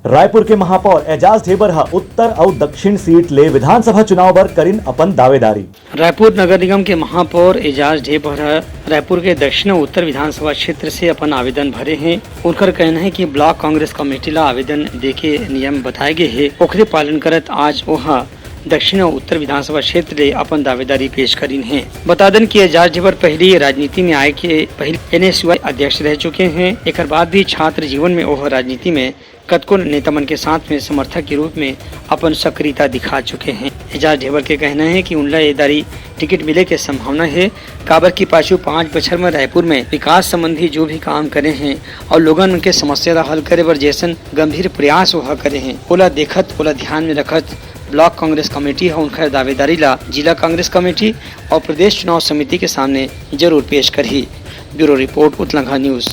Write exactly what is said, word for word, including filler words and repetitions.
रायपुर के महापौर एजाज ढेबर ह उत्तर अउ दक्षिण सीट ले विधानसभा चुनाव बर करिन अपन दावेदारी। रायपुर नगर निगम के महापौर एजाज ढेबर ह रायपुर के दक्षिण अउ उत्तर विधानसभा क्षेत्र से अपन आवेदन भरे हे। उनकर कहना हे कि ब्लॉक कांग्रेस कमेटी ला आवेदन देके नियम बताए गे हे, ओखरे पालन करत आज ओह दक्षिण अउ उत्तर विधानसभा क्षेत्र ले अपन दावेदारी पेश करिन हे। बता दन कि एजाज ढेबर पहिली राजनीति में आए के पहिली एनएसयूआई अध्यक्ष रह चुके हे। एकर बाद भी छात्र जीवन में ओह राजनीति में कतको नेता मन के साथ में समर्थक के रूप में अपन सक्रियता दिखा चुके हे। एजाज ढेबर के कहना हे कि उनला ए दारी टिकट मिले के संभावना हे, काबर कि पाछू पाँच बछर में रायपुर में विकास संबंधी जो भी काम करे हे अउ लोगन मन के समस्या ला हल करे बर जैसन गंभीर प्रयास ओह करे हे, ओला देखत, ओला ध्यान में रखत ब्लॉक कांग्रेस कमेटी ह उनकर दावेदारी ला जिला कांग्रेस कमेटी अउ प्रदेश चुनाव समिति के सामने जरूर पेश करही। Bureau report, Utlangha news.